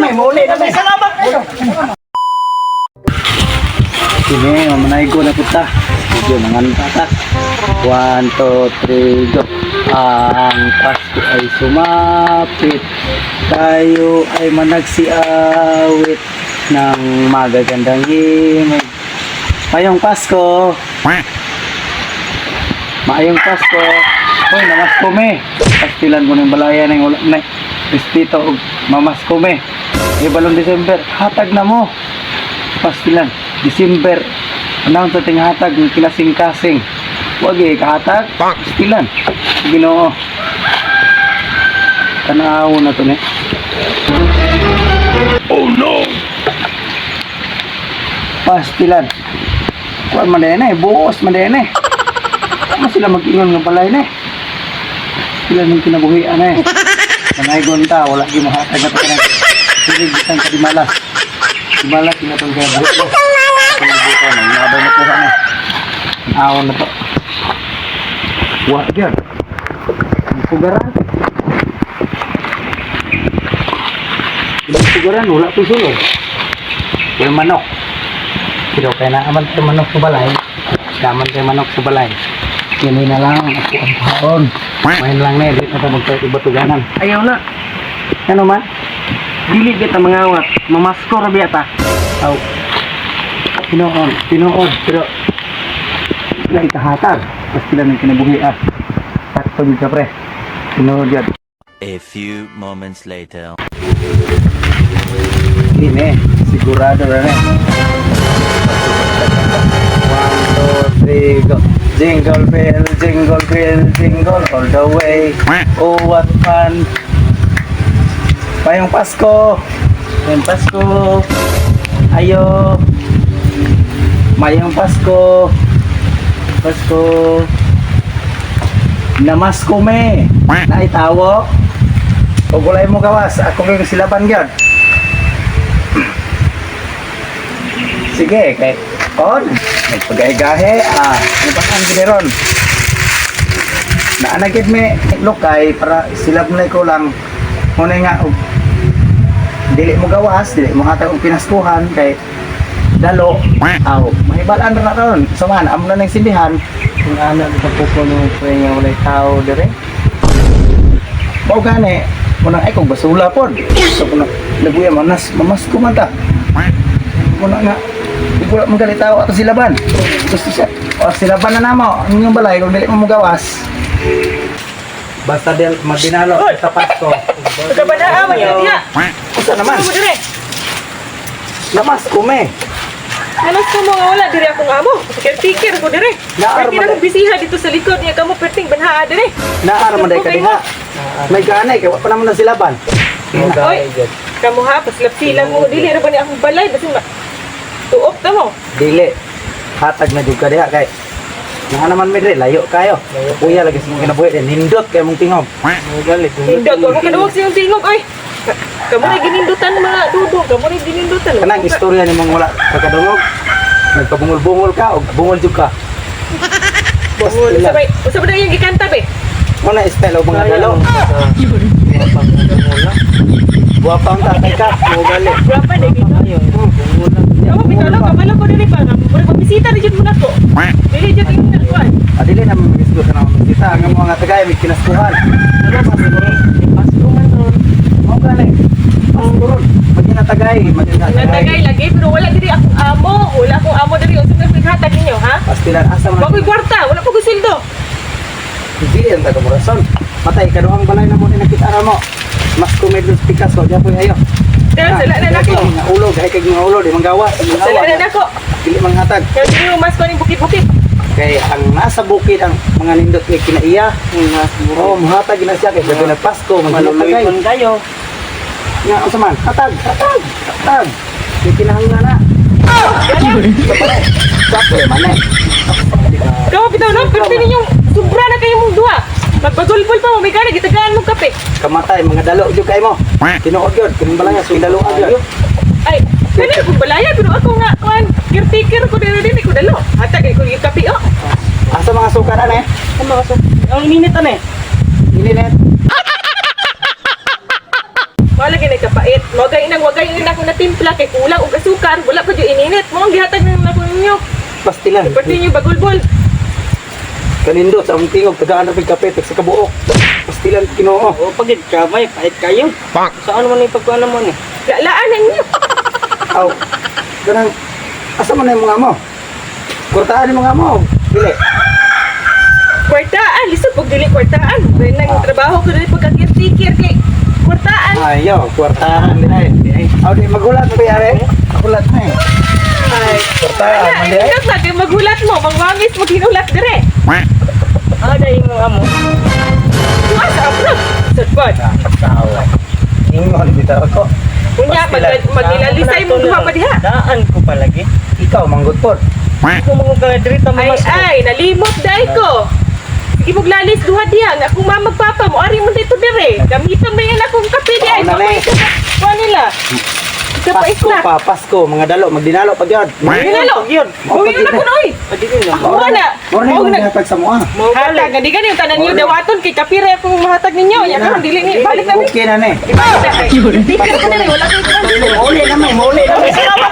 na mi, muli na mi. Salamat kayo. Kini, mamanaygo na kita. Medyo manganta ta. One, two, three, go. Ang Pasko ay sumapit. Tayo ay managsiawit ng magagandang himig. Mayong Pasko! Maayong Pasko! Hoy, namasko me! Pastilan ko ng balaya ng wala na. Respeto og mamasko me. E balong December, hatag na mo. Pastilan, December. Anong sa ting hatag ng kinasing-kasing. Wag eh, kahatag. Pastilan. Ginoo. Tanaw na to ne. Oh no! Pastilan. Kuan man din eh, buos man din eh. Ano sila mag-ingon nga balay na eh. Sila nung kinabuhian eh. Kanay gonta, wala gi mahatag na to kanay. Sige, bisan ka di malas. Di malas, tinatong kaya buhok ko. Kinabuhi na, nabay na kuha na. Awon na to. Wa gyud. Ang Pugaran. Ang pugaran, wala po sulod. Wala manok. Pero kaya naaman tayo manok sa balay. Naaman tayo manok sa balay. Kini na lang ako ang paon. Main lang na, di na ito magtaibatuganan. Ayaw na. Ano man? Dili kita mangawat. Mamasko ra biya ta. Aw. Tinuod, tinuod, pero sila ikahatag. Mas sila ng kinabuhi ah. Sakto yun ka pre. Tinuod yan. A few moments later. Hindi sigurado na eh. One, two, three, go. Jingle bell, jingle bell, jingle all the way. Oh, what fun. Payong Pasko. Payong Pasko. Ayo. Mayong Pasko. Pasko. Namasko me. Naitawo. O gulay mo gawas. Ako kayong silaban gyud. Sige, kay on. May pagay-gahe, ah, ang gineron. Naanagid me lokay para silab na ko lang. Muna nga og dili mo gawas, dili mo hatag og pinaskuhan kay dalo aw mahibalaan ra na karon. Samahan amo na nang sindihan. Kung ana di pa ko nung pre nga walay tao dire. Mao gani muna ay kog basula pod. So kuna nabuya manas mamasko man ta. Muna nga di ko lang magalit tao ato silaban. Gusto siya. O silaban na namo ang inyong balay kung dili mo mogawas. Basta del madinalo sa Pasko. Sa banaa man yun diha. Usa naman. Ano mo dire? Lamas kume. Namas ko mo nga wala dire akong amo. Caretaker ko dire. Naar Perti man na akong bisiha dito sa likod niya kamo perting banhaa dire. Naar man day ka diha. May ganay kay wa pa naman na silaban. Oy, kamo ha paslap-silang mo dili ra ba ni akong balay basin ma tuok ta mo. Dili. Hatag na jud ka diha kay nga naman mi diri layo kayo. Kuya lagi sa mong kinabuhi din nindot kay mong tingog. Hindot ko kaduwag sa iyong tingog oy. Kamo na ginindutan mga dudo, kamo na ginindutan. Kanang istorya ni mong wala kakadungog. Nagpabungol-bungol ka o bungol jud ka. Bungol. Basta Sabay, usa ba na iyong gikanta be? Mo na style og mga dalo. Buwapa ang tatay ka, mo gali. Gwapa na gito. Kamo bitaw lang kabalo ko diri pa. Murag magbisita rin jud mo nako. Dili jud ing kuan. Adili na magisgo ka na kita ang mga tagay may kinaskuhan. Pasko man ron. Mo gani. Pasko ron. Maginatagay, maginatagay. Natagay lagi pero wala diri akong amo, wala akong amo diri unsa man hatag ninyo ha? Pastilan asa man. Wa ko'y kwarta, wala pa ko'y sweldo. Hindi ang taga morason. Patay kaduhang balay na mo ni nakita na mo. Mas kumedlo sa Picasso, diyan po ayo. Pero sala na nako. Nga ulo, gahi kay nga ulo, di manggawa. Sala na nako. Dili manghatag. Kaya diri mo mas ko ning bukid-bukid. Kay ang nasa bukid ang mga nindot kay kinaiya. Oo, oh, muhatag gina siya kay gabi na Pasko, maghinatagay. Maluluyon kayo. Nga unsa man? Hatag, hatag, hatag. May kinahanglan na. Kapoy man eh. Kamo bitaw lang pero ninyong sobra na kayo mong duha. Magbagulbol pa mo may gana gitagaan mong kape. Kamatay mga dalo jud kay mo. Tinuod gyud, kining balaya sundaloan gyud. Ay, kani akong balaya pero ako nga kuan caretaker ko diri din ko dalo. Hatag ko yung kape oh. Asa mga sukar ane? Ang mga so. Ang minute ane. Ininit. Wala gani kapait. Mo gay nang wagay nang ako natimpla kay kulang og asukar, wala pa jud ininit. Mo ang gihatag nang ako ninyo. Pastilan. Pati niyo bagulbol. Kanindot sa among tingog, tagaan na kape, tag sa kabuok. Pastilan, Ginoo. O pagid ka may pait kayo. Saan man ni pagkuan mo ni? Lalaan ninyo. Aw, kanang, asa man na yung mga mo? Kurtaan yung mga mo. Dili. Kwartaan, lisod pag dili kwartaan. Kaya nang trabaho ko dili pagka caretaker kay kwartaan. Ayaw, kwartahan din ay. Aw, di magulat na yari. Magulat na eh. Ay, Kwartahan man ay, di ay. ay, na kay maghulat mo, magmamis maghinulat dire. Ah, dai mo amo. Tuwa sa abroad. Sad. Tawa. Ingon bitaw ko. Unya Pastilan. magilalisay mo duha pa diha. Daan ko palagi. Ikaw manggut pod. Ko mo ka diri ta Ay mamas. ay, nalimot dai ko. Sige mo lalis duha diha nga akong mama papa mo ari mo dito dire. Gamiton mo yan akong kape di ay. Ako na, Papaisa kuha nila. Sa Pasko paisla. pa, Pasko, mga dalo, magdinalo pag yun. Dinalo. Yun. Uy, na ko noy. Pwede na. Ako na. Mura na Mao yung na. gihatag sa mua. Hatag, di gani yung tanan niyo dawaton kay kapire akong mahatag ninyo. Nya karon dili ni balik na mi. Okay na ni. Ibalik na kay. Tikar ka na rin, wala kay Muli na may, muli na may. Salamat.